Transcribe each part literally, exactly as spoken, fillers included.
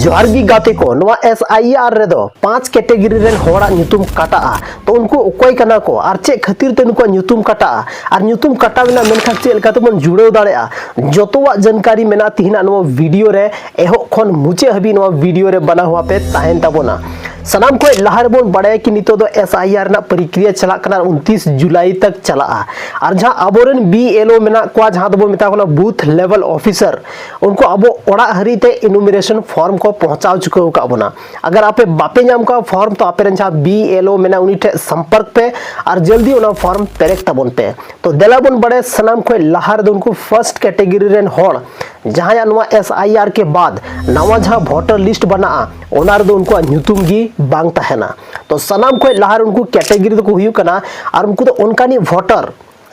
ᱡᱚᱦᱟᱨ ᱜᱮ ᱜᱟᱛᱮ ᱠᱚ, ᱱᱚᱣᱟ ᱮᱥ ᱟᱭ ᱟᱨ ᱨᱮᱫᱚ ᱯᱟᱸᱪ ᱠᱮᱴᱮᱜᱚᱨᱤ ᱨᱮᱱ ᱦᱚᱲᱟᱜ ᱧᱩᱛᱩᱢ ᱠᱟᱴᱟᱜᱼᱟ᱾ ᱛᱚ ᱩᱱᱠᱩ ᱚᱠᱚᱭ ᱠᱟᱱᱟ ᱠᱚ ᱟᱨ ᱪᱮᱫ ᱠᱷᱟᱹᱛᱤᱨ ᱛᱮ ᱱᱩᱠᱩᱣᱟᱜ ᱧᱩᱛᱩᱢ ᱠᱟᱴᱟᱜᱼᱟ ᱟᱨ ᱧᱩᱛᱩᱢ ᱠᱟᱴᱟᱣ ᱮᱱᱟ ᱢᱮᱱᱠᱷᱟᱱ ᱪᱮᱫ ᱞᱮᱠᱟ ᱛᱮᱵᱚᱱ ᱡᱩᱲᱟᱹᱣ ᱫᱟᱲᱮᱭᱟᱜᱼᱟ, ᱡᱚᱛᱚᱣᱟᱜ ᱡᱟᱱᱠᱟᱨᱤ ᱢᱮᱱᱟᱜᱼᱟ ᱛᱤᱦᱤᱧᱟᱜ ᱱᱚᱣᱟ ᱵᱷᱤᱰᱤᱭᱳ ᱨᱮ᱾ ᱮᱦᱚᱵ ᱠᱷᱚᱱ ᱢᱩᱪᱟᱹᱫ ᱦᱟᱹᱵᱤᱡ ᱱᱚᱣᱟ ᱵᱷᱤᱰᱤᱭᱳ ᱨᱮ ᱵᱟᱱᱟ ᱦᱚᱣᱟ ᱯᱮ ᱛᱟᱦᱮᱱ ᱛᱟᱵᱚᱱᱟ᱾ ᱥᱟᱱᱟᱢ ᱠᱷᱚᱱ ᱞᱟᱦᱟ ᱨᱮᱵᱚᱱ ᱵᱟᱲᱟᱭᱟ ᱠᱤ ᱱᱤᱛᱚᱜ ᱫᱚ ᱮᱥ ᱟᱭ ᱟᱨ ᱨᱮᱱᱟᱜ ᱯᱨᱚᱠᱨᱤᱭᱟ ᱪᱟᱞᱟᱜ ᱠᱟᱱᱟ, ᱩᱱᱛᱤᱥ ᱡᱩᱞᱟᱭ ᱛᱟᱠ ᱪᱟᱞᱟᱜᱼᱟ᱾ ᱟᱨ ᱡᱟᱦᱟᱸ ᱟᱵᱚᱨᱮᱱ ᱵᱤ ᱮᱞ ᱳ ᱢᱮᱱᱟᱜ ᱠᱚᱣᱟ, ᱡᱟᱦᱟᱸ ᱫᱚᱵᱚᱱ ᱢᱮᱛᱟ ᱠᱚ ᱠᱟᱱᱟ ᱵᱩᱛᱷ ᱞᱮᱵᱮᱞ ᱚᱯᱷᱤᱥᱟᱨ, ᱩᱱᱠᱩ ᱟᱵᱚ ᱚᱲᱟᱜ ᱦᱟᱹᱨᱤᱡ ᱛᱮ ᱤᱱᱩᱢᱟᱨᱮᱥᱚᱱ ᱯᱷᱚᱨᱢ ᱠᱚ ᱯᱚᱦᱚᱸᱪᱟᱣ ᱪᱩᱠᱟᱹᱣ ᱟᱠᱟᱫ ᱵᱚᱱᱟ᱾ ᱟᱜᱟᱨ ᱟᱯᱮ ᱵᱟᱯᱮ ᱧᱟᱢ ᱠᱟᱜᱼᱟ ᱯᱷᱚᱨᱢ, ᱛᱚ ᱟᱯᱮ ᱨᱮᱱ ᱡᱟᱦᱟᱸ ᱵᱤ ᱮᱞ ᱳ ᱢᱮᱱᱟᱜᱼᱟ ᱩᱱᱤ ᱴᱷᱮᱱ ᱥᱚᱢᱯᱚᱨᱠ ᱯᱮ ᱟᱨ ᱡᱚᱞᱫᱤ ᱚᱱᱟ ᱯᱷᱚᱨᱢ ᱯᱮᱨᱮᱡ ᱛᱟᱵᱚᱱ ᱯᱮ᱾ ᱛᱚ ᱫᱮᱞᱟ ᱵᱚᱱ ᱵᱟᱲᱟᱭᱟ ᱥᱟᱱᱟᱢ ᱠᱷᱚᱱ ᱞᱟᱦᱟ ᱨᱮᱫᱚ ᱩᱱᱠᱩ ᱯᱷᱟᱨᱥᱴ ᱠᱮᱴᱮᱜᱚᱨᱤ ᱨᱮᱱ ᱦᱚᱲ ᱡᱟᱦᱟᱸᱭᱟᱜ ᱱᱚᱣᱟ ᱮᱥ ᱟᱭ ᱟᱨ ᱠᱮ ᱵᱟᱫ ᱱᱟᱣᱟ ᱡᱟᱦᱟᱸ ᱵᱷᱳᱴᱟᱨ ᱞᱤᱥᱴ ᱵᱮᱱᱟᱜᱼᱟ, ᱚᱱᱟ ᱨᱮᱫᱚ ᱩᱱᱠᱩᱣᱟᱜ ᱧᱩᱛᱩᱢ ᱜᱮ ᱵᱟᱝ ᱛᱟᱦᱮᱱᱟ᱾ ᱛᱚ ᱥᱟᱱᱟᱢ ᱠᱷᱚᱱ ᱞᱟᱦᱟ ᱨᱮ ᱩᱱᱠᱩ ᱠᱮᱴᱮᱜᱚᱨᱤ ᱫᱚᱠᱚ ᱦᱩᱭᱩᱜ ᱠᱟᱱᱟ, ᱟᱨ ᱩᱱᱠᱩ ᱫᱚ ᱚᱱᱠᱟᱱᱤᱡ ᱵᱷᱳᱴᱟᱨ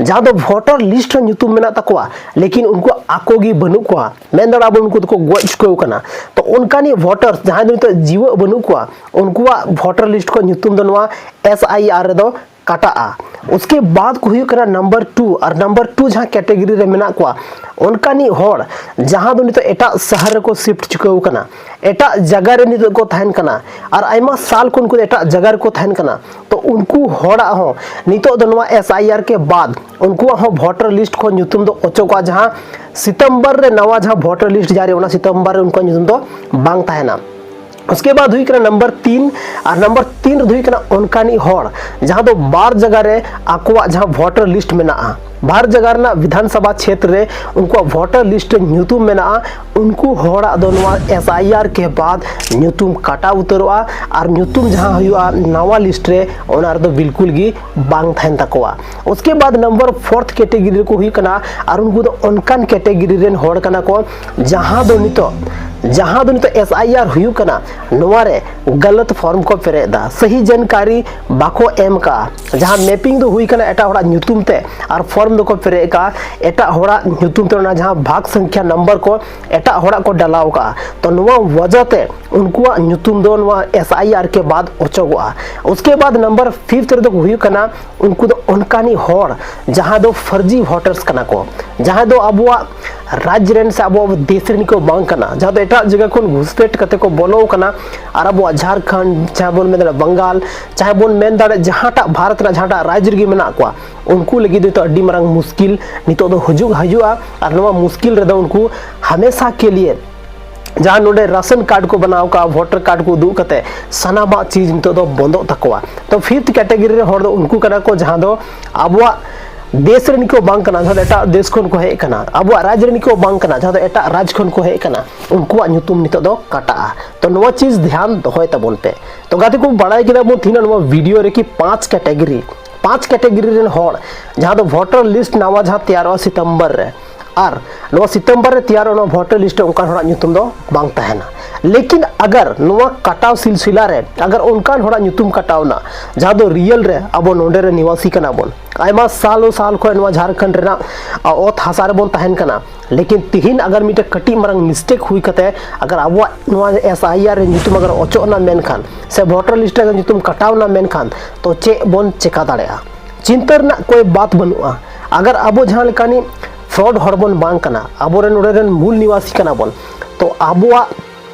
ᱡᱟᱦᱟᱸ ᱫᱚ ᱵᱷᱳᱴᱟᱨ ᱞᱤᱥᱴ ᱨᱮ ᱧᱩᱛᱩᱢ ᱢᱮᱱᱟᱜ ᱛᱟᱠᱚᱣᱟ, ᱞᱮᱠᱤᱱ ᱩᱱᱠᱩ ᱟᱠᱚ ᱜᱮ ᱵᱟᱹᱱᱩᱜ ᱠᱚᱣᱟ, ᱢᱮᱱ ᱫᱟᱲᱮᱭᱟᱜᱼᱟ ᱵᱚᱱ ᱩᱱᱠᱩ ᱫᱚᱠᱚ ᱜᱚᱡ ᱪᱩᱠᱟᱹᱣ ᱠᱟᱱᱟ᱾ ᱛᱚ ᱚᱱᱠᱟᱱᱤᱡ ᱵᱷᱳᱴᱟᱨ ᱡᱟᱦᱟᱸᱭ ᱫᱚ ᱱᱤᱛᱚᱜ ᱡᱤᱣᱮᱫ ᱵᱟᱹᱱᱩᱜ ᱠᱚᱣᱟ, ᱩᱱᱠᱩᱣᱟᱜ ᱵᱷᱳᱴᱟᱨ ᱞᱤᱥᱴ ᱠᱷᱚᱱ ᱧᱩᱛᱩᱢ ᱫᱚ ᱱᱚᱣᱟ ᱮᱥ ᱟᱭ ᱟᱨ ᱨᱮᱫᱚ ᱠᱟᱴᱟᱜᱼᱟ᱾ ᱩᱥᱠᱮ ᱵᱟᱫ ᱠᱚ ᱦᱩᱭᱩᱜ ᱠᱟᱱᱟ ᱱᱟᱢᱵᱟᱨ ᱴᱩ, ᱟᱨ ᱱᱟᱢᱵᱟᱨ ᱴᱩ ᱡᱟᱦᱟᱸ ᱠᱮᱴᱮᱜᱚᱨᱤ ᱨᱮ ᱢᱮᱱᱟᱜ ᱠᱚᱣᱟ, ᱚᱱᱠᱟᱱᱤᱡ ᱦᱚᱲ ᱡᱟᱦᱟᱸ ᱫᱚ ᱱᱤᱛᱚᱜ ᱮᱴᱟᱜ ᱥᱟᱦᱟᱨ ᱨᱮᱠᱚ ᱥᱤᱯᱴ ᱪᱩᱠᱟᱹᱣ ᱠᱟᱱᱟ, ᱮᱴᱟᱜ ᱡᱟᱭᱜᱟ ᱨᱮ ᱱᱤᱛᱚᱜ ᱠᱚ ᱛᱟᱦᱮᱱ ᱠᱟᱱᱟ, ᱟᱨ ᱟᱭᱢᱟ ᱥᱟᱞ ᱠᱷᱚᱱ ᱩᱱᱠᱩ ᱫᱚ ᱮᱴᱟᱜ ᱡᱟᱭᱜᱟ ᱨᱮᱠᱚ ᱛᱟᱦᱮᱱ ᱠᱟᱱᱟ᱾ ᱛᱚ ᱩᱱᱠᱩ ᱦᱚᱲᱟᱜ ᱦᱚᱸ ᱱᱤᱛᱚᱜ ᱫᱚ ᱱᱚᱣᱟ ᱮᱥ ᱟᱭ ᱟᱨ ᱠᱮ ᱵᱟᱫ ᱩᱱᱠᱩᱣᱟᱜ ᱦᱚᱸ ᱵᱷᱳᱴᱟᱨ ᱞᱤᱥᱴ ᱠᱷᱚᱱ ᱧᱩᱛᱩᱢ ᱫᱚ ᱚᱪᱚᱜᱚᱜᱼᱟ, ᱡᱟᱦᱟᱸ ᱥᱤᱛᱚᱢᱵᱚᱨ ᱨᱮ ᱱᱟᱣᱟ ᱡᱟᱦᱟᱸ ᱵᱷᱳᱴᱟᱨ ᱞᱤᱥᱴ ᱡᱟᱹᱨᱤ, ᱚᱱᱟ ᱥᱤᱛᱚᱢᱵᱚᱨ ᱨᱮ ᱩᱱᱠᱩᱣᱟᱜ ᱧᱩᱛᱩᱢ ᱫᱚ ᱵᱟᱝ ᱛᱟᱦᱮᱱᱟ᱾ ᱩᱥᱠᱮ ᱵᱟᱫ ᱦᱩᱭ ᱠᱟᱱᱟ ᱱᱟᱢᱵᱟᱨ ᱛᱤᱱ, ᱟᱨ ᱱᱟᱢᱵᱟᱨ ᱛᱤᱱ ᱨᱮᱫᱚ ᱦᱩᱭ ᱠᱟᱱᱟ ᱚᱱᱠᱟᱱᱤᱡ ᱦᱚᱲ ᱡᱟᱦᱟᱸ ᱫᱚ ᱵᱟᱨ ᱡᱟᱭᱜᱟ ᱨᱮ ᱟᱠᱚᱣᱟᱜ ᱡᱟᱦᱟᱸ ᱵᱷᱳᱴᱟᱨ ᱞᱤᱥᱴ ᱢᱮᱱᱟᱜᱼᱟ, ᱵᱟᱨ ᱡᱟᱭᱜᱟ ᱨᱮᱱᱟᱜ ᱵᱤᱫᱷᱟᱱ ᱥᱚᱵᱷᱟ ᱪᱷᱮᱛᱨᱚ ᱨᱮ ᱩᱱᱠᱩᱣᱟᱜ ᱵᱷᱳᱴᱟᱨ ᱞᱤᱥᱴ ᱨᱮ ᱧᱩᱛᱩᱢ ᱢᱮᱱᱟᱜᱼᱟ, ᱩᱱᱠᱩ ᱦᱚᱲᱟᱜ ᱫᱚ ᱱᱚᱣᱟ ᱮᱥ ᱟᱭ ᱟᱨ ᱠᱮ ᱵᱟᱫ ᱧᱩᱛᱩᱢ ᱠᱟᱴᱟᱣ ᱩᱛᱟᱹᱨᱚᱜᱼᱟ, ᱟᱨ ᱧᱩᱛᱩᱢ ᱡᱟᱦᱟᱸ ᱦᱩᱭᱩᱜᱼᱟ ᱱᱟᱣᱟ ᱞᱤᱥᱴ ᱨᱮ, ᱚᱱᱟ ᱨᱮᱫᱚ ᱵᱤᱞᱠᱩᱞ ᱜᱮ ᱵᱟᱝ ᱛᱟᱦᱮᱱ ᱛᱟᱠᱚᱣᱟ᱾ ᱩᱥᱠᱮ ᱵᱟᱫ ᱱᱟᱢᱵᱟᱨ ᱯᱷᱳᱨᱛᱷ ᱠᱮᱴᱮᱜᱚᱨᱤ ᱨᱮᱠᱚ ᱦᱩᱭᱩᱜ ᱠᱟᱱᱟ, ᱟᱨ ᱩᱱᱠᱩ ᱫᱚ ᱚᱱᱠᱟᱱ ᱠᱮᱴᱮᱜᱚᱨᱤ ᱨᱮᱱ ᱦᱚᱲ ᱠᱟᱱᱟ ᱠᱚ ᱡᱟᱦᱟᱸ ᱫᱚ ᱱᱤᱛᱚᱜ ᱡᱟᱦᱟᱸ ᱫᱚ ᱱᱤᱛᱚᱜ ᱮᱥ ᱟᱭ ᱟᱨ ᱦᱩᱭᱩᱜ ᱠᱟᱱᱟ, ᱱᱚᱣᱟ ᱨᱮ ᱜᱟᱞᱟᱛ ᱯᱷᱚᱨᱢ ᱠᱚ ᱯᱮᱨᱮᱡ ᱮᱫᱟ, ᱥᱟᱹᱦᱤ ᱡᱟᱱᱠᱟᱨᱤ ᱵᱟᱠᱚ ᱮᱢ ᱠᱟᱜᱼᱟ᱾ ᱡᱟᱦᱟᱸ ᱢᱮᱯᱤᱝ ᱫᱚ ᱦᱩᱭ ᱠᱟᱱᱟ ᱮᱴᱟᱜ ᱦᱚᱲᱟᱜ ᱧᱩᱛᱩᱢ ᱛᱮ, ᱟᱨ ᱯᱷᱚᱨᱢ ᱫᱚᱠᱚ ᱯᱮᱨᱮᱡ ᱠᱟᱜᱼᱟ ᱮᱴᱟᱜ ᱦᱚᱲᱟᱜ ᱧᱩᱛᱩᱢ ᱛᱮ, ᱚᱱᱟ ᱡᱟᱦᱟᱸ ᱵᱷᱟᱜᱽ ᱥᱚᱝᱠᱷᱟ ᱱᱟᱢᱵᱟᱨ ᱠᱚ ᱮᱴᱟᱜ ᱦᱚᱲᱟᱜ ᱠᱚ ᱰᱟᱞᱟᱣ ᱠᱟᱜᱼᱟ᱾ ᱛᱚ ᱱᱚᱣᱟ ᱣᱟᱡᱟ ᱛᱮ ᱩᱱᱠᱩᱣᱟᱜ ᱧᱩᱛᱩᱢ ᱫᱚ ᱱᱚᱣᱟ ᱮᱥ ᱟᱭ ᱟᱨ ᱠᱮ ᱵᱟᱫ ᱚᱪᱚᱜᱚᱜᱼᱟ᱾ ᱩᱥᱠᱮ ᱵᱟᱫ ᱱᱟᱢᱵᱟᱨ ᱯᱷᱤᱯᱛᱷ ᱨᱮᱫᱚ ᱠᱚ ᱦᱩᱭᱩᱜ ᱠᱟᱱᱟ ᱩᱱᱠᱩ ᱫᱚ ᱚᱱᱠᱟᱱᱤᱡ ᱦᱚᱲ ᱡᱟᱦᱟᱸ ᱫᱚ ᱯᱷᱟᱨᱡᱤ ᱵᱷᱳᱴᱟᱨᱥ ᱠᱟᱱᱟ ᱠᱚ, ᱡᱟᱦᱟᱸᱭ ᱫᱚ ᱟᱵᱚᱣᱟᱜ ᱨᱟᱡᱽ ᱨᱮᱱ ᱥᱮ ᱟᱵᱚ ᱫᱮᱥ ᱨᱮᱱ ᱠᱚ ᱵᱟᱝ ᱠᱟᱱᱟ, ᱡᱟᱦᱟᱸ ᱫᱚ ᱮᱴᱟᱜ ᱡᱟᱭᱜᱟ ᱠᱷᱚᱱ ᱜᱷᱩᱥᱯᱮᱴ ᱠᱟᱛᱮ ᱠᱚ ᱵᱚᱞᱚ ᱟᱠᱟᱱᱟ᱾ ᱟᱨ ᱟᱵᱚᱣᱟᱜ ᱡᱷᱟᱲᱠᱷᱚᱸᱰ, ᱡᱟᱦᱟᱸ ᱵᱚᱱ ᱢᱮᱱ ᱫᱟᱲᱮᱭᱟᱜᱼᱟ ᱵᱟᱝᱜᱟᱞ, ᱪᱟᱦᱮ ᱵᱚᱱ ᱢᱮᱱ ᱫᱟᱲᱮᱭᱟᱜᱼᱟ ᱡᱟᱦᱟᱸᱴᱟᱜ ᱵᱷᱟᱨᱚᱛ ᱨᱮᱱᱟᱜ ᱡᱟᱦᱟᱸᱴᱟᱜ ᱨᱟᱡᱽ ᱨᱮᱜᱮ ᱢᱮᱱᱟᱜ ᱠᱚᱣᱟ, ᱩᱱᱠᱩ ᱞᱟᱹᱜᱤᱫ ᱫᱚ ᱟᱹᱰᱤ ᱢᱟᱨᱟᱝ ᱢᱩᱥᱠᱤᱞ ᱱᱤᱛᱚᱜ ᱫᱚ ᱦᱤᱡᱩᱜ ᱦᱤᱡᱩᱜᱼᱟ᱾ ᱟᱨ ᱱᱚᱣᱟ ᱢᱩᱥᱠᱤᱞ ᱨᱮᱫᱚ ᱩᱱᱠᱩ ᱦᱟᱢᱮᱥᱟ ᱠᱮ ᱞᱤᱭᱮ ᱡᱟᱦᱟᱸ ᱱᱚᱰᱮ ᱨᱟᱥᱚᱱ ᱠᱟᱨᱰ ᱠᱚ ᱵᱮᱱᱟᱣ ᱠᱟᱜᱼᱟ, ᱵᱷᱳᱴᱟᱨ ᱠᱟᱨᱰ ᱠᱚ ᱩᱫᱩᱜ ᱠᱟᱛᱮ ᱥᱟᱱᱟᱢᱟᱜ ᱪᱤᱡᱽ ᱱᱤᱛᱚᱜ ᱫᱚ ᱵᱚᱱᱫᱚᱜ ᱛᱟᱠᱚᱣᱟ᱾ ᱛᱚ ᱯᱷᱤᱯᱛᱷ ᱠᱮᱴᱮᱜᱚᱨᱤ ᱨᱮᱱ ᱦᱚᱲ ᱫᱚ ᱩᱱᱠᱩ ᱠᱟᱱᱟ ᱠᱚ ᱡᱟᱦᱟᱸ ᱫᱚ ᱟᱵᱚᱣᱟᱜ ᱫᱮᱥ ᱨᱮᱱ ᱠᱚ ᱵᱟᱝ ᱠᱟᱱᱟ, ᱡᱟᱦᱟᱸ ᱫᱚ ᱮᱴᱟᱜ ᱫᱮᱥ ᱠᱷᱚᱱ ᱠᱚ ᱦᱮᱡ ᱠᱟᱱᱟ, ᱟᱵᱚᱣᱟᱜ ᱨᱟᱡᱽ ᱨᱮᱱ ᱠᱚ ᱵᱟᱝ ᱠᱟᱱᱟ, ᱡᱟᱦᱟᱸ ᱫᱚ ᱮᱴᱟᱜ ᱨᱟᱡᱽ ᱠᱷᱚᱱ ᱠᱚ ᱦᱮᱡ ᱠᱟᱱᱟ, ᱩᱱᱠᱩᱣᱟᱜ ᱧᱩᱛᱩᱢ ᱱᱤᱛᱚᱜ ᱫᱚ ᱠᱟᱴᱟᱜᱼᱟ᱾ ᱛᱚ ᱱᱚᱣᱟ ᱪᱤᱡᱽ ᱫᱷᱮᱭᱟᱱ ᱫᱚᱦᱚᱭ ᱛᱟᱵᱚᱱ ᱯᱮ᱾ ᱛᱚ ᱜᱟᱛᱮ ᱠᱚ, ᱵᱟᱲᱟᱭ ᱠᱮᱫᱟ ᱵᱚᱱ ᱛᱮᱦᱮᱧ ᱱᱚᱣᱟ ᱵᱷᱤᱰᱤᱭᱳ ᱨᱮ ᱠᱤ ᱯᱟᱸᱪ ᱠᱮᱴᱮᱜᱚᱨᱤ, ᱯᱟᱸᱪ ᱠᱮᱴᱮᱜᱚᱨᱤ ᱨᱮᱱ ᱦᱚᱲ ᱡᱟᱦᱟᱸ ᱫᱚ ᱵᱷᱳᱴᱟᱨ ᱞᱤᱥᱴ ᱱᱟᱣᱟ ᱡᱟᱦᱟᱸ ᱛᱮᱭᱟᱨᱚᱜᱼᱟ ᱥᱤᱛᱚᱢᱵᱚᱨ ᱨᱮ, ᱟᱨ ᱱᱚᱣᱟ ᱥᱤᱛᱚᱢᱵᱚᱨ ᱨᱮ ᱛᱮᱭᱟᱨᱚᱜ ᱱᱚᱣᱟ ᱵᱷᱳᱴᱟᱨ ᱞᱤᱥᱴ ᱨᱮ ᱚᱱᱠᱟᱱ ᱦᱚᱲᱟᱜ ᱧᱩᱛᱩᱢ ᱫᱚ ᱵᱟᱝ ᱛᱟᱦᱮᱱᱟ᱾ ᱞᱮᱠᱤᱱ ᱟᱜᱟᱨ ᱱᱚᱣᱟ ᱠᱟᱴᱟᱣ ᱥᱤᱞᱥᱤᱞᱟ ᱨᱮ ᱟᱜᱟᱨ ᱚᱱᱠᱟᱱ ᱦᱚᱲᱟᱜ ᱧᱩᱛᱩᱢ ᱠᱟᱴᱟᱣ ᱮᱱᱟ ᱡᱟᱦᱟᱸ ᱫᱚ ᱨᱤᱭᱮᱞ ᱨᱮ ᱟᱵᱚ ᱱᱚᱰᱮ ᱨᱮ ᱱᱤᱣᱟᱥᱤ ᱠᱟᱱᱟ ᱵᱚᱱ, ᱟᱭᱢᱟ ᱥᱟᱞ ᱥᱟᱞ ᱠᱷᱚᱱ ᱱᱚᱣᱟ ᱡᱷᱟᱲᱠᱷᱚᱸᱰ ᱨᱮᱱᱟᱜ ᱚᱛ ᱦᱟᱥᱟ ᱨᱮᱵᱚᱱ ᱛᱟᱦᱮᱱ ᱠᱟᱱᱟ, ᱞᱮᱠᱤᱱ ᱛᱤᱦᱤᱧ ᱟᱜᱟᱨ ᱢᱤᱫᱴᱮᱱ ᱠᱟᱹᱴᱤᱡ ᱢᱟᱨᱟᱝ ᱢᱤᱥᱴᱮᱠ ᱦᱩᱭ ᱠᱟᱛᱮ ᱟᱜᱟᱨ ᱟᱵᱚᱣᱟᱜ ᱱᱚᱣᱟ ᱮᱥ ᱟᱭ ᱟᱨ ᱨᱮ ᱧᱩᱛᱩᱢ ᱟᱜᱟᱨ ᱚᱪᱚᱜ ᱮᱱᱟ ᱢᱮᱱᱠᱷᱟᱱ, ᱥᱮ ᱵᱷᱳᱴᱟᱨ ᱞᱤᱥᱴ ᱨᱮ ᱧᱩᱛᱩᱢ ᱠᱟᱴᱟᱣ ᱮᱱᱟ ᱢᱮᱱᱠᱷᱟᱱ, ᱛᱚ ᱪᱮᱫ ᱵᱚᱱ ᱪᱮᱠᱟ ᱫᱟᱲᱮᱭᱟᱜᱼᱟ? ᱪᱤᱱᱛᱟᱹ ᱨᱮᱱᱟᱜ ᱠᱳᱭ ᱵᱟᱛ ᱵᱟᱹᱱᱩᱜᱼᱟ᱾ ᱟᱜᱟᱨ ᱟᱵᱚ ᱡᱟᱦᱟᱸ ᱞᱮᱠᱟᱱᱤᱡ ᱯᱷᱨᱚᱰ ᱦᱚᱲ ᱵᱚᱱ ᱵᱟᱝ ᱠᱟᱱᱟ, ᱟᱵᱚᱨᱮᱱ ᱱᱚᱰᱮ ᱨᱮᱱ ᱢᱩᱞ ᱱᱤᱣᱟᱥᱤ ᱠᱟᱱᱟ ᱵᱚᱱ, ᱛᱚ ᱟᱵᱚᱣᱟᱜ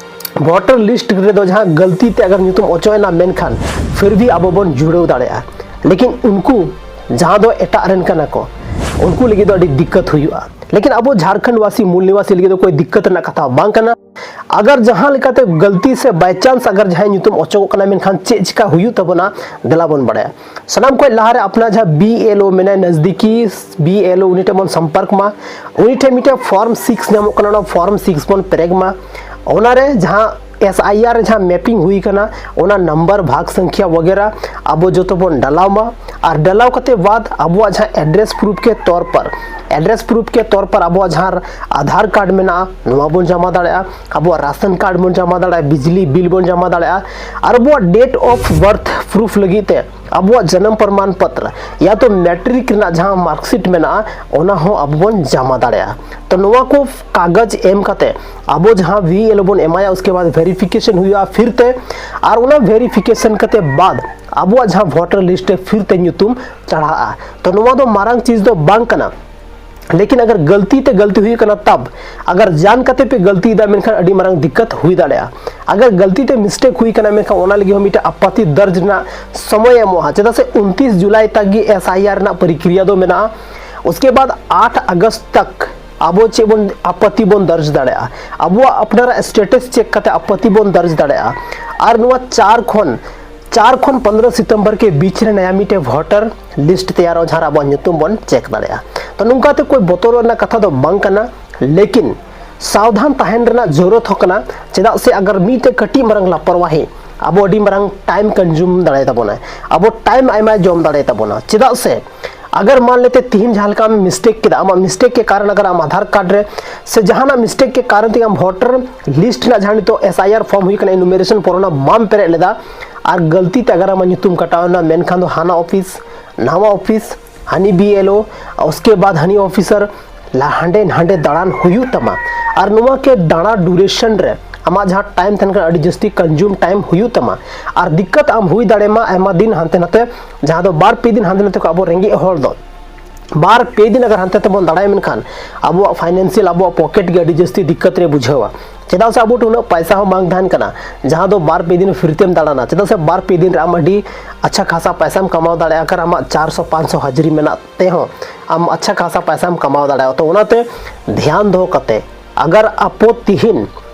ᱵᱷᱳᱴᱟᱨ ᱞᱤᱥᱴ ᱨᱮᱫᱚ ᱡᱟᱦᱟᱸ ᱜᱟᱹᱞᱛᱤ ᱛᱮ ᱟᱜᱟᱨ ᱧᱩᱛᱩᱢ ᱚᱪᱚᱭᱮᱱᱟ ᱢᱮᱱᱠᱷᱟᱱ ᱯᱷᱤᱨ ᱵᱷᱤ ᱟᱵᱚ ᱵᱚᱱ ᱡᱩᱲᱟᱹᱣ ᱫᱟᱲᱮᱭᱟᱜᱼᱟ᱾ ᱞᱮᱠᱤᱱ ᱩᱱᱠᱩ ᱡᱟᱦᱟᱸ ᱫᱚ ᱮᱴᱟᱜ ᱨᱮᱱ ᱠᱟᱱᱟ ᱠᱚ, ᱩᱱᱠᱩ ᱞᱟᱹᱜᱤᱫ ᱫᱚ ᱟᱹᱰᱤ ᱫᱤᱠᱠᱟᱛ ᱦᱩᱭᱩᱜᱼᱟ᱾ ᱞᱮᱠᱤᱱ ᱟᱵᱚ ᱡᱷᱟᱲᱠᱷᱚᱸᱰ ᱣᱟᱥᱤ ᱢᱩᱞ ᱱᱤᱣᱟᱥᱤ ᱞᱟᱹᱜᱤᱫ ᱫᱚ ᱠᱳᱭ ᱫᱤᱠᱠᱟᱛ ᱨᱮᱱᱟᱜ ᱠᱟᱛᱷᱟ ᱵᱟᱝ ᱠᱟᱱᱟ᱾ ᱟᱜᱟᱨ ᱡᱟᱦᱟᱸ ᱞᱮᱠᱟᱛᱮ ᱜᱟᱹᱞᱛᱤ ᱥᱮ by chance ᱟᱜᱟᱨ ᱡᱟᱦᱟᱸᱭ ᱧᱩᱛᱩᱢ ᱚᱪᱚᱜᱚᱜ ᱠᱟᱱᱟ ᱢᱮᱱᱠᱷᱟᱱ ᱪᱮᱫ ᱪᱤᱠᱟ ᱦᱩᱭᱩᱜ ᱛᱟᱵᱚᱱᱟ, ᱫᱮᱞᱟ ᱵᱚᱱ ᱵᱟᱲᱟᱭᱟ᱾ ᱥᱟᱱᱟᱢ ᱠᱷᱚᱱ ᱞᱟᱦᱟᱨᱮ ᱟᱯᱱᱟᱨ ᱡᱟᱦᱟᱸ ᱵᱤ ᱮᱞ ᱳ ᱢᱮᱱᱟᱭ, ᱱᱟᱡᱫᱤᱠᱤ ᱵᱤ ᱮᱞ ᱳ, ᱩᱱᱤ ᱴᱷᱮᱱ ᱵᱚᱱ ᱥᱚᱢᱯᱚᱨᱠ ᱢᱟ᱾ ᱩᱱᱤ ᱴᱷᱮᱱ ᱢᱤᱫᱴᱮᱱ ᱯᱷᱚᱨᱢ ᱥᱤᱠᱥ ᱧᱟᱢᱚᱜ ᱠᱟᱱᱟ, ᱚᱱᱟ ᱯᱷᱚᱨᱢ ᱥᱤᱠᱥ ᱵᱚᱱ ᱯᱮᱨᱮᱜ ᱢᱟ᱾ ᱚᱱᱟᱨᱮ ᱡᱟᱦᱟᱸ ᱮᱥ ᱟᱭ ᱟᱨ ᱨᱮ ᱡᱟᱦᱟᱸ ᱢᱮᱯᱤᱝ ᱦᱩᱭ ᱠᱟᱱᱟ, ᱚᱱᱟ ᱱᱟᱢᱵᱟᱨ, ᱵᱷᱟᱜᱽ ᱥᱚᱝᱠᱷᱭᱟ ᱣᱟᱜᱮᱨᱟ ᱟᱵᱚ ᱡᱚᱛᱚ ᱵᱚᱱ ᱰᱟᱞᱟᱣ ᱢᱟ᱾ ᱟᱨ ᱰᱟᱞᱟᱣ ᱠᱟᱛᱮ ᱵᱟᱫ ᱟᱵᱚᱣᱟᱜ ᱡᱟᱦᱟᱸ ᱮᱰᱨᱮᱥ ᱯᱨᱩᱯᱷ ᱠᱮ ᱛᱚᱨ ᱯᱟᱨ, ᱮᱰᱨᱮᱥ ᱯᱨᱩᱯᱷ ᱠᱮ ᱛᱚᱨ ᱯᱟᱨ ᱟᱵᱚᱣᱟᱜ ᱡᱟᱦᱟᱸ ᱟᱫᱷᱟᱨ ᱠᱟᱨᱰ ᱢᱮᱱᱟᱜᱼᱟ, ᱱᱚᱣᱟ ᱵᱚᱱ ᱡᱚᱢᱟ ᱫᱟᱲᱮᱭᱟᱜᱼᱟ, ᱟᱵᱚᱣᱟᱜ ᱨᱟᱥᱚᱱ ᱠᱟᱨᱰ ᱵᱚᱱ ᱡᱚᱢᱟ ᱫᱟᱲᱮᱭᱟᱜᱼᱟ, ᱵᱤᱡᱽᱞᱤ ᱵᱤᱞ ᱵᱚᱱ ᱡᱚᱢᱟ ᱫᱟᱲᱮᱭᱟᱜᱼᱟ, ᱟᱨ ᱟᱵᱚᱣᱟᱜ ᱰᱮᱴ ᱚᱯᱷ ᱵᱟᱨᱛᱷ ᱯᱨᱩᱯᱷ ᱞᱟᱹᱜᱤᱫ ᱛᱮ ᱟᱵᱚᱣᱟᱜ ᱡᱟᱱᱟᱢ ᱯᱨᱚᱢᱟᱱ ᱯᱚᱛᱨᱚ ᱭᱟ ᱛᱚ ᱢᱮᱴᱨᱤᱠ ᱨᱮᱱᱟᱜ ᱡᱟᱦᱟᱸ ᱢᱟᱨᱠᱥᱤᱴ ᱢᱮᱱᱟᱜᱼᱟ, ᱚᱱᱟ ᱦᱚᱸ ᱟᱵᱚ ᱵᱚᱱ ᱡᱚᱢᱟ ᱫᱟᱲᱮᱭᱟᱜᱼᱟ᱾ ᱛᱚ ᱱᱚᱣᱟ ᱠᱚ ᱠᱟᱜᱚᱡᱽ ᱮᱢ ᱠᱟᱛᱮ ᱟᱵᱚ ᱡᱟᱦᱟᱸ ᱵᱤ ᱮᱞ ᱳ ᱵᱚᱱ ᱮᱢᱟᱭᱟ, ᱩᱥᱠᱮ ᱵᱟᱫ ᱵᱷᱮᱨᱤᱯᱷᱤᱠᱮᱥᱚᱱ ᱦᱩᱭᱩᱜᱼᱟ ᱯᱷᱤᱨ ᱛᱮ, ᱟᱨ ᱚᱱᱟ ᱵᱷᱮᱨᱤᱯᱷᱤᱠᱮᱥᱚᱱ ᱠᱟᱛᱮ ᱵᱟᱫ ᱟᱵᱚᱣᱟᱜ ᱡᱟᱦᱟᱸ ᱵᱷᱳᱴᱟᱨ ᱞᱤᱥᱴ ᱨᱮ ᱯᱷᱤᱨ ᱛᱮ ᱧᱩᱛᱩᱢ ᱪᱟᱲᱦᱟᱜᱼᱟ᱾ ᱛᱚ ᱱᱚᱣᱟ ᱫᱚ ᱢᱟᱨᱟᱝ ᱪᱤᱡᱽ ᱫᱚ ᱵᱟᱝ ᱠᱟᱱᱟ᱾ ᱞᱮᱠᱤᱱ ᱟᱜᱟᱨ ᱜᱟᱹᱞᱛᱤ ᱛᱮ ᱜᱟᱹᱞᱛᱤ ᱦᱩᱭᱩᱜ ᱠᱟᱱᱟ, ᱛᱟᱵ ᱟᱜᱟᱨ ᱡᱟᱱ ᱠᱟᱛᱮ ᱯᱮ ᱜᱟᱹᱞᱛᱤᱭᱮᱫᱟ, ᱢᱮᱱᱠᱷᱟᱱ ᱟᱹᱰᱤ ᱢᱟᱨᱟᱝ ᱫᱤᱠᱠᱟᱛ ᱦᱩᱭ ᱫᱟᱲᱮᱭᱟᱜᱼᱟ᱾ ᱟᱜᱟᱨ ᱜᱟᱹᱞᱛᱤ ᱛᱮ ᱢᱤᱥᱴᱮᱠ ᱦᱩᱭ ᱠᱟᱱᱟ, ᱢᱮᱱᱠᱷᱟᱱ ᱚᱱᱟ ᱞᱟᱹᱜᱤᱫ ᱦᱚᱸ ᱢᱤᱫᱴᱮᱱ ᱟᱯᱟᱛᱤ ᱫᱟᱨᱡᱽ ᱨᱮᱱᱟᱜ ᱥᱚᱢᱚᱭ ᱮᱢᱚᱜᱼᱟ, ᱪᱮᱫᱟᱜ ᱥᱮ ᱩᱱᱛᱤᱥ ᱡᱩᱞᱟᱭ ᱛᱟᱠ ᱜᱮ ᱮᱥ ᱟᱭ ᱟᱨ ᱨᱮᱱᱟᱜ ᱯᱨᱚᱠᱨᱤᱭᱟ ᱫᱚ ᱢᱮᱱᱟᱜᱼᱟ᱾ ᱩᱥᱠᱮ ᱵᱟᱫ ᱟᱴ ᱟᱜᱚᱥᱴ ᱛᱟᱠ ᱟᱵᱚ ᱪᱮᱫ ᱵᱚᱱ ᱟᱯᱟᱛᱤ ᱵᱚᱱ ᱫᱟᱨᱡᱽ ᱫᱟᱲᱮᱭᱟᱜᱼᱟ, ᱟᱵᱚᱣᱟᱜ ᱟᱯᱱᱟᱨᱟᱜ ᱥᱴᱮᱴᱟᱥ ᱪᱮᱠ ᱠᱟᱛᱮ ᱟᱯᱟᱛᱤ ᱵᱚᱱ ᱫᱟᱨᱡᱽ ᱫᱟᱲᱮᱭᱟᱜᱼᱟ᱾ ᱟᱨ ᱱᱚᱣᱟ ᱪᱟᱨ ᱠᱷᱚᱱ ᱪᱟᱨ ᱠᱷᱚᱱ ᱯᱚᱱᱨᱚ ᱥᱤᱛᱚᱢᱵᱚᱨ ᱠᱮ ᱵᱤᱪ ᱨᱮ ᱱᱟᱭᱟ ᱢᱤᱫᱴᱮᱡ ᱵᱷᱳᱴᱟᱨ ᱞᱤᱥᱴ ᱛᱮᱭᱟᱨᱚᱜᱼᱟ, ᱡᱟᱦᱟᱸ ᱨᱮ ᱟᱵᱚᱣᱟᱜ ᱧᱩᱛᱩᱢ ᱵᱚᱱ ᱪᱮᱠ ᱫᱟᱲᱮᱭᱟᱜᱼᱟ᱾ ᱛᱚ ᱱᱚᱝᱠᱟ ᱛᱮ ᱠᱳᱭ ᱵᱚᱛᱚᱨ ᱨᱮᱱᱟᱜ ᱠᱟᱛᱷᱟ ᱫᱚ ᱵᱟᱝ ᱠᱟᱱᱟ, ᱞᱮᱠᱤᱱ ᱥᱟᱵᱫᱷᱟᱱ ᱛᱟᱦᱮᱱ ᱨᱮᱱᱟᱜ ᱡᱚᱨᱩᱨᱟᱛ ᱦᱚᱸ ᱠᱟᱱᱟ᱾ ᱪᱮᱫᱟᱜ ᱥᱮ ᱟᱜᱟᱨ ᱢᱤᱫᱴᱮᱡ ᱠᱟᱹᱴᱤᱡ ᱢᱟᱨᱟᱝ ᱞᱟᱯᱚᱨᱣᱟᱦᱤ ᱟᱵᱚ ᱟᱹᱰᱤ ᱢᱟᱨᱟᱝ ᱴᱟᱭᱤᱢ ᱠᱚᱱᱡᱩᱢ ᱫᱟᱲᱮᱭᱟᱛᱟᱵᱚᱱᱟ, ᱟᱵᱚ ᱴᱟᱭᱤᱢ ᱟᱭᱢᱟᱭ ᱡᱚᱢ ᱫᱟᱲᱮᱭᱟᱛᱟᱵᱚᱱᱟ᱾ ᱪᱮᱫᱟᱜ ᱥᱮ ᱟᱜᱟᱨ ᱢᱟᱱ ᱞᱮᱛᱮ ᱛᱤᱦᱤᱧ ᱡᱟᱦᱟᱸ ᱞᱮᱠᱟ ᱟᱢ ᱢᱤᱥᱴᱮᱠ ᱠᱮᱫᱟ, ᱟᱢᱟᱜ ᱢᱤᱥᱴᱮᱠ ᱠᱮ ᱠᱟᱨᱚᱱ ᱟᱜᱟᱨ ᱟᱢ ᱟᱫᱷᱟᱨ ᱠᱟᱨᱰ ᱨᱮ ᱥᱮ ᱡᱟᱦᱟᱱᱟᱜ ᱢᱤᱥᱴᱮᱠ ᱠᱮ ᱠᱟᱨᱚᱱ ᱛᱮᱜᱮ ᱟᱢ ᱵᱷᱳᱴᱟᱨ ᱞᱤᱥᱴ ᱨᱮᱱᱟᱜ ᱡᱟᱦᱟᱸ ᱱᱤᱛᱚᱜ ᱮᱥ ᱟᱭ ᱟᱨ ᱯᱷᱚᱨᱢ ᱦᱩᱭᱩᱜ ᱠᱟᱱᱟ, ᱤᱱᱩᱢᱮᱨᱮᱥᱚᱱ ᱯᱚᱨᱚᱱᱟ ᱵᱟᱢ ᱯᱮᱨᱮᱡ ᱞᱮᱫᱟ ᱟᱨ ᱜᱟᱹᱞᱛᱤ ᱛᱮ ᱟᱜᱟᱨ ᱟᱢᱟᱜ ᱧᱩᱛᱩᱢ ᱠᱟᱴᱟᱣ ᱮᱱᱟ, ᱢᱮᱱᱠᱷᱟᱱ ᱫᱚ ᱦᱟᱱᱟ ᱚᱯᱷᱤᱥ ᱱᱟᱣᱟ ᱚᱯᱷᱤᱥ, ᱦᱟᱹᱱᱤ ᱵᱤ ᱮᱞ ᱳ, ᱩᱥᱠᱮ ᱵᱟᱫ ᱦᱟᱹᱱᱤ ᱚᱯᱷᱤᱥᱟᱨ ᱞᱟ ᱦᱟᱸᱰᱮ ᱱᱟᱸᱰᱮ ᱫᱟᱬᱟᱱ ᱦᱩᱭᱩᱜ ᱛᱟᱢᱟ᱾ ᱟᱨ ᱱᱚᱣᱟ ᱠᱮ ᱫᱟᱬᱟ ᱰᱩᱨᱮᱥᱚᱱ ᱨᱮ ᱟᱢᱟᱜ ᱡᱟᱦᱟᱸ ᱴᱟᱭᱤᱢ ᱛᱟᱦᱮᱱ ᱠᱟᱱᱟ, ᱟᱹᱰᱤ ᱡᱟᱹᱥᱛᱤ ᱠᱚᱱᱡᱩᱢ ᱴᱟᱭᱤᱢ ᱦᱩᱭᱩᱜ ᱛᱟᱢᱟ᱾ ᱟᱨ ᱫᱤᱠᱠᱟᱛ ᱟᱢ ᱦᱩᱭ ᱫᱟᱲᱮᱭᱟᱢᱟ ᱟᱭᱢᱟ ᱫᱤᱱ ᱦᱟᱱᱛᱮ ᱱᱟᱛᱮ, ᱡᱟᱦᱟᱸ ᱫᱚ ᱵᱟᱨ ᱯᱮ ᱫᱤᱱ ᱦᱟᱱᱛᱮ ᱱᱟᱛᱮ ᱠᱚ ᱟᱵᱚ ᱨᱮᱸᱜᱮᱡ ᱦᱚᱲ ᱫᱚ ᱵᱟᱨ ᱯᱮ ᱫᱤᱱ ᱟᱜᱟᱨ ᱦᱟᱱᱛᱮ ᱛᱮᱵᱚᱱ ᱫᱟᱬᱟᱭᱟ, ᱢᱮᱱᱠᱷᱟᱱ ᱟᱵᱚᱣᱟᱜ ᱯᱷᱟᱭᱱᱮᱱᱥᱤᱭᱟᱞ, ᱟᱵᱚᱣᱟᱜ ᱯᱚᱠᱮᱴ ᱜᱮ ᱟᱹᱰᱤ ᱡᱟᱹᱥᱛᱤ ᱫᱤᱠᱠᱟᱛ ᱨᱮ ᱵᱩᱡᱷᱟᱹᱣᱟ᱾ ᱪᱮᱫᱟᱜ ᱥᱮ ᱟᱵᱚ ᱴᱷᱮᱱ ᱩᱱᱟᱹᱜ ᱯᱟᱭᱥᱟ ᱦᱚᱸ ᱵᱟᱝ ᱛᱟᱦᱮᱱ ᱠᱟᱱᱟ, ᱡᱟᱦᱟᱸ ᱫᱚ ᱵᱟᱨ ᱯᱮ ᱫᱤᱱ ᱯᱷᱨᱤ ᱛᱮᱢ ᱫᱟᱬᱟᱱᱟ᱾ ᱪᱮᱫᱟᱜ ᱥᱮ ᱵᱟᱨ ᱯᱮ ᱫᱤᱱ ᱨᱮ ᱟᱢ ᱟᱹᱰᱤ ᱟᱪᱪᱷᱟ ᱠᱷᱟᱥᱟ ᱯᱟᱭᱥᱟᱢ ᱠᱟᱢᱟᱣ ᱫᱟᱲᱮᱭᱟᱜᱼᱟ᱾ ᱟᱜᱟᱨ ᱟᱢᱟᱜ ᱪᱟᱨᱥᱚ ᱯᱟᱸᱪᱥᱚ ᱦᱟᱡᱨᱤ ᱢᱮᱱᱟᱜ ᱛᱮᱦᱚᱸ ᱟᱢ ᱟᱪᱪᱷᱟ ᱠᱷᱟᱥᱟ ᱯᱟᱭᱥᱟᱢ ᱠᱟᱢᱟᱣ ᱫᱟᱲᱮᱭᱟᱜᱼᱟ᱾ ᱛᱚ ᱚᱱᱟᱛᱮ ᱫᱷᱮᱭᱟᱱ ᱫᱚᱦᱚ ᱠᱟᱛᱮ, ᱟᱜᱟᱨ ᱟᱯᱚ ᱛᱤᱦᱤᱱ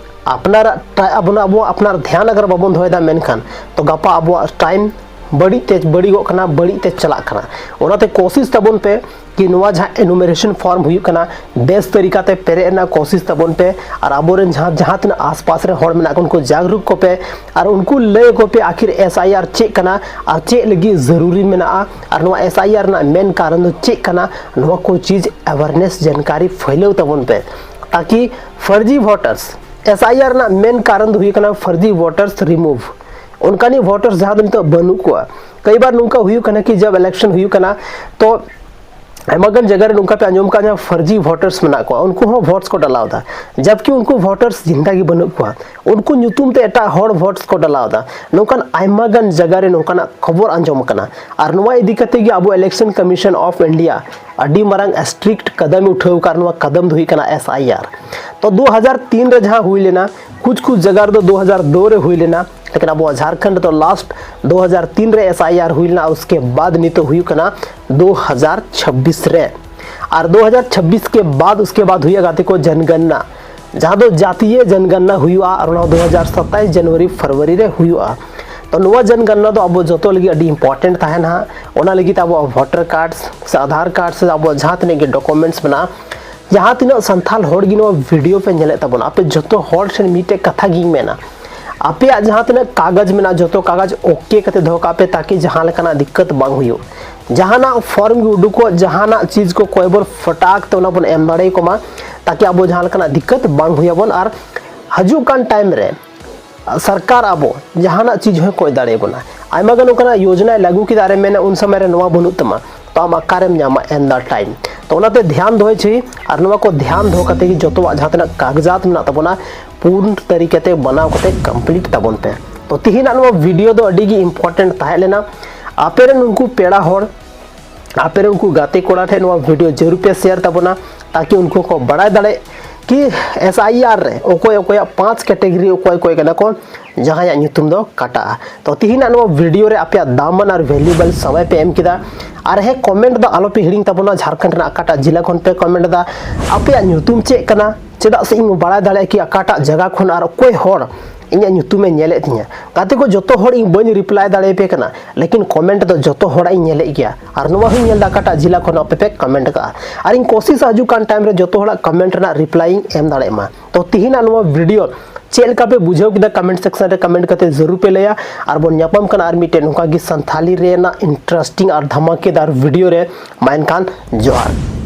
ᱟᱯᱱᱟᱨᱟᱜ ᱴᱟ-, ᱟᱵᱚ, ᱟᱵᱚ ᱟᱯᱱᱟᱨ ᱫᱷᱮᱭᱟᱱ ᱟᱜᱟᱨ ᱵᱟᱵᱚᱱ ᱫᱚᱦᱚᱭᱮᱫᱟ, ᱢᱮᱱᱠᱷᱟᱱ ᱛᱚ ᱜᱟᱯᱟ ᱟᱵᱚᱣᱟᱜ ᱴᱟᱭᱤᱢ ᱵᱟᱹᱲᱤᱡ ᱛᱮ ᱵᱟᱹᱲᱤᱡᱚᱜ ᱠᱟᱱᱟ, ᱵᱟᱹᱲᱤᱡ ᱛᱮ ᱪᱟᱞᱟᱜ ᱠᱟᱱᱟ᱾ ᱚᱱᱟᱛᱮ ᱠᱳᱥᱤᱥ ᱛᱟᱵᱚᱱ ᱯᱮ ᱠᱤ ᱱᱚᱣᱟ ᱡᱟᱦᱟᱸ ᱮᱱᱩᱢᱟᱨᱮᱥᱚᱱ ᱯᱷᱚᱨᱢ ᱦᱩᱭᱩᱜ ᱠᱟᱱᱟ, ᱵᱮᱥ ᱛᱟᱹᱨᱤᱠᱟ ᱛᱮ ᱯᱮᱨᱮᱡ ᱨᱮᱱᱟᱜ ᱠᱳᱥᱤᱥ ᱛᱟᱵᱚᱱ ᱯᱮ᱾ ᱟᱨ ᱟᱵᱚᱨᱮᱱ ᱡᱟᱦᱟᱸ, ᱡᱟᱦᱟᱸ ᱛᱤᱱᱟᱹᱜ ᱟᱥᱯᱟᱥ ᱨᱮ ᱦᱚᱲ ᱢᱮᱱᱟᱜ ᱠᱚ, ᱩᱱᱠᱩ ᱡᱟᱜᱽᱨᱩᱠ ᱠᱚᱯᱮ ᱟᱨ ᱩᱱᱠᱩ ᱞᱟᱹᱭ ᱟᱠᱚ ᱯᱮ ᱟᱠᱷᱤᱨ ᱮᱥ ᱟᱭ ᱟᱨ ᱪᱮᱫ ᱠᱟᱱᱟ ᱟᱨ ᱪᱮᱫ ᱞᱟᱹᱜᱤᱫ ᱡᱟᱹᱨᱩᱨᱤ ᱢᱮᱱᱟᱜᱼᱟ ᱟᱨ ᱱᱚᱣᱟ ᱮᱥ ᱟᱭ ᱟᱨ ᱨᱮᱱᱟᱜ ᱢᱮᱱ ᱠᱟᱨᱚᱱ ᱫᱚ ᱪᱮᱫ ᱠᱟᱱᱟ, ᱱᱚᱣᱟ ᱠᱚ ᱪᱤᱡᱽ ᱟᱣᱮᱨᱱᱮᱥ ᱡᱟᱱᱠᱟᱨᱤ ᱯᱷᱟᱹᱭᱞᱟᱹᱣ ᱛᱟᱵᱚᱱ ᱯᱮ, ᱛᱟᱠᱤ ᱯᱷᱟᱨᱡᱤ ᱵᱷᱳᱴᱟᱨᱥ, ᱮᱥ ᱟᱭ ᱟᱨ ᱨᱮᱱᱟᱜ ᱢᱮᱱ ᱠᱟᱨᱚᱱ ᱫᱚ ᱦᱩᱭᱩᱜ ᱠᱟᱱᱟ ᱯᱷᱟᱨᱡᱤ ᱵᱷᱳᱴᱟᱨᱥ ᱨᱤᱢᱩᱵᱷ, ᱚᱱᱠᱟᱱᱤᱡ ᱵᱷᱳᱴᱟᱨᱥ ᱡᱟᱦᱟᱸ ᱫᱚ ᱱᱤᱛᱚᱜ ᱵᱟᱹᱱᱩᱜ ᱠᱚᱣᱟ᱾ ᱠᱟᱹᱭ ᱵᱟᱨ ᱱᱚᱝᱠᱟ ᱦᱩᱭᱩᱜ ᱠᱟᱱᱟ ᱠᱤ ᱡᱟᱵ ᱤᱞᱮᱠᱥᱚᱱ ᱦᱩᱭᱩᱜ ᱠᱟᱱᱟ, ᱛᱚ ᱟᱭᱢᱟ ᱜᱟᱱ ᱡᱟᱭᱜᱟ ᱨᱮ ᱱᱚᱝᱠᱟ ᱯᱮ ᱟᱸᱡᱚᱢ ᱠᱟᱜ ᱡᱟᱦᱟᱸ ᱯᱷᱟᱨᱡᱤ ᱵᱷᱳᱴᱟᱨᱥ ᱢᱮᱱᱟᱜ ᱠᱚᱣᱟ, ᱩᱱᱠᱩ ᱦᱚᱸ ᱵᱷᱳᱴᱥ ᱠᱚ ᱰᱟᱞᱟᱣ ᱮᱫᱟ, ᱡᱟᱵᱠᱤ ᱩᱱᱠᱩ ᱵᱷᱳᱴᱟᱨᱥ ᱡᱤᱱᱫᱟ ᱜᱮ ᱵᱟᱹᱱᱩᱜ ᱠᱚᱣᱟ᱾ ᱩᱱᱠᱩ ᱧᱩᱛᱩᱢ ᱛᱮ ᱮᱴᱟᱜ ᱦᱚᱲ ᱵᱷᱳᱴᱥ ᱠᱚ ᱰᱟᱞᱟᱣ ᱮᱫᱟ᱾ ᱱᱚᱝᱠᱟᱱ ᱟᱭᱢᱟ ᱜᱟᱱ ᱡᱟᱭᱜᱟ ᱨᱮ ᱱᱚᱝᱠᱟᱱᱟᱜ ᱠᱷᱚᱵᱚᱨ ᱟᱸᱡᱚᱢ ᱟᱠᱟᱱᱟ᱾ ᱟᱨ ᱱᱚᱣᱟ ᱤᱫᱤ ᱠᱟᱛᱮ ᱜᱮ ᱟᱵᱚ Election Commission of India ᱟᱹᱰᱤ ᱢᱟᱨᱟᱝ strict ᱠᱟᱫᱟᱢ ᱮ ᱩᱴᱷᱟᱹᱣ ᱟᱠᱟᱫ, ᱱᱚᱣᱟ ᱠᱟᱫᱟᱢ ᱫᱚ ᱦᱩᱭᱩᱜ ᱠᱟᱱᱟ S I R᱾ ᱛᱚ ᱫᱩ ᱦᱟᱡᱟᱨ ᱛᱤᱱ ᱨᱮ ᱡᱟᱦᱟᱸ ᱦᱩᱭ ᱞᱮᱱᱟ, ᱠᱩᱪ ᱠᱩᱪ ᱡᱟᱭᱜᱟ ᱨᱮᱫᱚ ᱫᱩ ᱦᱟᱡᱟᱨ ᱫᱩ ᱨᱮ ᱦᱩᱭ ᱞᱮᱱᱟ, ᱞᱮᱠᱤᱱ ᱟᱵᱚᱣᱟᱜ ᱡᱷᱟᱲᱠᱷᱚᱸᱰ ᱨᱮᱫᱚ ᱞᱟᱥᱴ ᱫᱩ ᱦᱟᱡᱟᱨ ᱛᱤᱱ ᱨᱮ S I R ᱦᱩᱭ ᱞᱮᱱᱟ, ᱩᱥᱠᱮ ᱵᱟᱫ ᱱᱤᱛᱚᱜ ᱦᱩᱭᱩᱜ ᱠᱟᱱᱟ ᱫᱩ ᱦᱟᱡᱟᱨ ᱪᱷᱟᱵᱵᱤᱥ ᱨᱮ᱾ ᱟᱨ ᱫᱩ ᱦᱟᱡᱟᱨ ᱪᱷᱟᱵᱵᱤᱥ ᱠᱮ ᱵᱟᱫ, ᱩᱥᱠᱮ ᱵᱟᱫ ᱦᱩᱭᱩᱜᱼᱟ ᱜᱟᱛᱮ ᱠᱚ ᱡᱚᱱᱜᱚᱱᱱᱟ, ᱡᱟᱦᱟᱸ ᱫᱚ ᱡᱟᱛᱤᱭᱚ ᱡᱚᱱᱜᱚᱱᱱᱟ ᱦᱩᱭᱩᱜᱼᱟ, ᱟᱨ ᱚᱱᱟ ᱫᱩ ᱦᱟᱡᱟᱨ ᱥᱟᱛᱟᱭᱤᱥ ᱡᱟᱱᱩᱣᱟᱨᱤ ᱯᱷᱮᱵᱽᱨᱩᱣᱟᱨᱤ ᱨᱮ ᱦᱩᱭᱩᱜᱼᱟ᱾ ᱛᱚ ᱱᱚᱣᱟ ᱡᱚᱱᱜᱚᱱᱱᱟ ᱫᱚ ᱟᱵᱚ ᱡᱚᱛᱚ ᱞᱟᱹᱜᱤᱫ ᱟᱹᱰᱤ important ᱛᱟᱦᱮᱱᱟ ᱦᱟᱸᱜ᱾ ᱚᱱᱟ ᱞᱟᱹᱜᱤᱫ ᱛᱮ ᱟᱵᱚᱣᱟᱜ ᱵᱷᱳᱴᱟᱨ ᱠᱟᱨᱰ ᱥᱮ ᱟᱫᱷᱟᱨ ᱠᱟᱨᱰ ᱥᱮ ᱟᱵᱚᱣᱟᱜ ᱡᱟᱦᱟᱸ ᱛᱤᱱᱟᱹᱜ ᱜᱮ ᱰᱚᱠᱩᱢᱮᱱᱴᱥ ᱢᱮᱱᱟᱜᱼᱟ, ᱡᱟᱦᱟᱸ ᱛᱤᱱᱟᱹᱜ ᱥᱟᱱᱛᱟᱲ ᱦᱚᱲ ᱜᱮ ᱱᱚᱣᱟ ᱵᱷᱤᱰᱤᱭᱳ ᱯᱮ ᱧᱮᱞᱮᱫ ᱛᱟᱵᱚᱱᱟ, ᱟᱯᱮ ᱡᱚᱛᱚ ᱦᱚᱲ ᱴᱷᱮᱱ ᱢᱤᱫᱴᱮᱡ ᱠᱟᱛᱷᱟ ᱜᱤᱧ ᱢᱮᱱᱟ, ᱟᱯᱮᱭᱟᱜ ᱡᱟᱦᱟᱸ ᱛᱤᱱᱟᱹᱜ ᱠᱟᱜᱚᱡᱽ ᱢᱮᱱᱟᱜᱼᱟ, ᱡᱚᱛᱚ ᱠᱟᱜᱚᱡᱽ OK ᱠᱟᱛᱮ ᱫᱚᱦᱚ ᱠᱟᱜ ᱯᱮ, ᱛᱟᱠᱤ ᱡᱟᱦᱟᱸ ᱞᱮᱠᱟᱱᱟᱜ ᱫᱤᱠᱠᱟᱛ ᱵᱟᱝ ᱦᱩᱭᱩᱜ᱾ ᱡᱟᱦᱟᱱᱟᱜ ᱯᱷᱚᱨᱢ ᱜᱮ ᱩᱰᱩᱠᱚᱜ, ᱡᱟᱦᱟᱱᱟᱜ ᱪᱤᱡᱽ ᱠᱚ ᱠᱚᱭ ᱵᱚᱱ ᱯᱷᱚᱴᱟᱠ ᱛᱮ ᱚᱱᱟ ᱵᱚᱱ ᱮᱢ ᱫᱟᱲᱮᱭᱟᱠᱚ ᱢᱟ, ᱛᱟᱠᱤ ᱟᱵᱚ ᱡᱟᱦᱟᱸ ᱞᱮᱠᱟᱱᱟᱜ ᱫᱤᱠᱠᱟᱛ ᱵᱟᱝ ᱦᱩᱭ ᱟᱵᱚᱱ᱾ ᱟᱨ ᱦᱤᱡᱩᱜ ᱠᱟᱱ ᱴᱟᱭᱤᱢ ᱨᱮ ᱥᱚᱨᱠᱟᱨ ᱟᱵᱚ ᱡᱟᱦᱟᱱᱟᱜ ᱪᱤᱡᱽ ᱦᱚᱸ ᱠᱚᱭ ᱫᱟᱲᱮᱭᱟᱵᱚᱱᱟ᱾ ᱟᱭᱢᱟ ᱜᱟᱱ ᱚᱱᱠᱟᱱᱟᱜ ᱭᱳᱡᱚᱱᱟᱭ ᱞᱟᱹᱜᱩ ᱠᱮᱫᱟ, ᱟᱨᱮ ᱢᱮᱱᱟ ᱩᱱ ᱥᱚᱢᱚᱭ ᱨᱮ ᱱᱚᱣᱟ ᱵᱟᱹᱱᱩᱜ ᱛᱟᱢᱟ, ᱛᱚ ᱟᱢ ᱚᱠᱟᱨᱮᱢ ᱧᱟᱢᱟ in the time? ᱛᱚ ᱚᱱᱟᱛᱮ ᱫᱷᱮᱭᱟᱱ ᱫᱚᱦᱚᱭ ᱪᱟᱹᱦᱤ, ᱟᱨ ᱱᱚᱣᱟ ᱠᱚ ᱫᱷᱮᱭᱟᱱ ᱫᱚᱦᱚ ᱠᱟᱛᱮ ᱜᱮ ᱡᱚᱛᱚᱣᱟᱜ ᱡᱟᱦᱟᱸ ᱛᱤᱱᱟᱹᱜ ᱠᱟᱜᱡᱟᱛ ᱢᱮᱱᱟᱜ ᱛᱟᱵᱚᱱᱟ, ᱯᱩᱨᱱ ᱛᱟᱹᱨᱤᱠᱟ ᱛᱮ ᱵᱟᱱᱟᱣ ᱠᱟᱛᱮ ᱠᱚᱢᱯᱞᱤᱴ ᱛᱟᱵᱚᱱ ᱯᱮ᱾ ᱛᱚ ᱛᱤᱦᱤᱧᱟᱜ ᱱᱚᱣᱟ ᱵᱷᱤᱰᱤᱭᱳ ᱫᱚ ᱟᱹᱰᱤ ᱜᱮ important ᱛᱟᱦᱮᱸ ᱞᱮᱱᱟ᱾ ᱟᱯᱮ ᱨᱮᱱ ᱩᱱᱠᱩ ᱯᱮᱲᱟ ᱦᱚᱲ, ᱟᱯᱮ ᱨᱮᱱ ᱩᱱᱠᱩ ᱜᱟᱛᱮ ᱠᱚᱲᱟ ᱴᱷᱮᱱ ᱱᱚᱣᱟ ᱵᱷᱤᱰᱤᱭᱳ ᱡᱟᱹᱨᱩᱲ ᱯᱮ ᱥᱮᱭᱟᱨ ᱛᱟᱵᱚᱱᱟ, ᱛᱟᱠᱤ ᱩᱱᱠᱩ ᱠᱚ ᱵᱟᱲᱟᱭ ᱫᱟᱲᱮᱜ ᱠᱤ S I R ᱨᱮ ᱚᱠᱚᱭ ᱚᱠᱚᱭᱟᱜ ᱯᱟᱸᱪ ᱠᱮᱴᱮᱜᱚᱨᱤ, ᱚᱠᱚᱭ ᱚᱠᱚᱭ ᱠᱟᱱᱟ ᱠᱚ, ᱡᱟᱦᱟᱸᱭᱟᱜ ᱧᱩᱛᱩᱢ ᱫᱚ ᱠᱟᱴᱟᱜᱼᱟ᱾ ᱛᱚ ᱛᱤᱦᱤᱧᱟᱜ ᱱᱚᱣᱟ ᱵᱷᱤᱰᱤᱭᱳ ᱨᱮ ᱟᱯᱮᱭᱟᱜ ᱫᱟᱢᱟᱱ ᱟᱨ ᱵᱷᱮᱞᱩᱭᱮᱵᱚᱞ ᱥᱚᱢᱚᱭ ᱯᱮ ᱮᱢ ᱠᱮᱫᱟ᱾ ᱟᱨ ᱦᱮᱸ, ᱠᱚᱢᱮᱱᱴ ᱫᱚ ᱟᱞᱚ ᱯᱮ ᱦᱤᱲᱤᱧ ᱛᱟᱵᱚᱱᱟ, ᱡᱷᱟᱲᱠᱷᱚᱸᱰ ᱨᱮᱱᱟᱜ ᱚᱠᱟᱴᱟᱜ ᱡᱮᱞᱟ ᱠᱷᱚᱱ ᱯᱮ ᱠᱚᱢᱮᱱᱴ ᱮᱫᱟ, ᱟᱯᱮᱭᱟᱜ ᱧᱩᱛᱩᱢ ᱪᱮᱫ ᱠᱟᱱᱟ, ᱪᱮᱫᱟᱜ ᱥᱮ ᱤᱧ ᱵᱟᱲᱟᱭ ᱫᱟᱲᱮᱭᱟᱜᱼᱟ ᱠᱤ ᱚᱠᱟᱴᱟᱜ ᱡᱟᱭᱜᱟ ᱠᱷᱚᱱ ᱟᱨ ᱚᱠᱚᱭ ᱦᱚᱲ ᱤᱧᱟᱹᱜ ᱧᱩᱛᱩᱢᱮ ᱧᱮᱞᱮᱫ ᱛᱤᱧᱟᱹ᱾ ᱜᱟᱛᱮ ᱠᱚ, ᱡᱚᱛᱚ ᱦᱚᱲ ᱤᱧ ᱵᱟᱹᱧ ᱨᱤᱯᱞᱟᱭ ᱫᱟᱲᱮᱭᱟᱯᱮ ᱠᱟᱱᱟ, ᱞᱮᱠᱤᱱ ᱠᱚᱢᱮᱱᱴ ᱫᱚ ᱡᱚᱛᱚ ᱦᱚᱲᱟᱜ ᱤᱧ ᱧᱮᱞᱮᱫ ᱜᱮᱭᱟ᱾ ᱟᱨ ᱱᱚᱣᱟ ᱦᱚᱸᱧ ᱧᱮᱞ ᱮᱫᱟ ᱚᱠᱟᱴᱟᱜ ᱡᱮᱞᱟ ᱠᱷᱚᱱ ᱟᱯᱮ ᱯᱮ ᱠᱚᱢᱮᱱᱴ ᱟᱠᱟᱫᱼᱟ᱾ ᱟᱨ ᱤᱧ ᱠᱳᱥᱤᱥᱟ ᱦᱤᱡᱩᱜ ᱠᱟᱱ ᱴᱟᱭᱤᱢ ᱨᱮ ᱡᱚᱛᱚ ᱦᱚᱲᱟᱜ ᱠᱚᱢᱮᱱᱴ ᱨᱮᱱᱟᱜ ᱨᱤᱯᱞᱟᱭ ᱤᱧ ᱮᱢ ᱫᱟᱲᱮᱭᱟᱜ ᱢᱟ᱾ ᱛᱚ ᱛᱤᱦᱤᱧᱟᱜ ᱱᱚᱣᱟ ᱵᱷᱤᱰᱤᱭᱳ ᱪᱮᱫ ᱞᱮᱠᱟ ᱯᱮ ᱵᱩᱡᱷᱟᱹᱣ ᱠᱮᱫᱟ, ᱠᱚᱢᱮᱱᱴ ᱥᱮᱠᱥᱚᱱ ᱨᱮ ᱠᱚᱢᱮᱱᱴ ᱠᱟᱛᱮ ᱡᱟᱹᱨᱩᱲ ᱯᱮ ᱞᱟᱹᱭᱟ᱾ ᱟᱨ ᱵᱚᱱ ᱧᱟᱯᱟᱢ ᱠᱟᱱᱟ ᱟᱨ ᱢᱤᱫᱴᱮᱱ ᱱᱚᱝᱠᱟ ᱜᱮ ᱥᱟᱱᱛᱷᱟᱞᱤ ᱨᱮᱱᱟᱜ ᱤᱱᱴᱟᱨᱮᱥᱴᱤᱝ ᱟᱨ ᱫᱷᱟᱢᱟᱠᱮᱫᱟᱨ ᱵᱷᱤᱰᱤᱭᱳ ᱨᱮ᱾ ᱢᱟ ᱮᱱᱠᱷᱟᱱ ᱡᱚᱦᱟᱨ᱾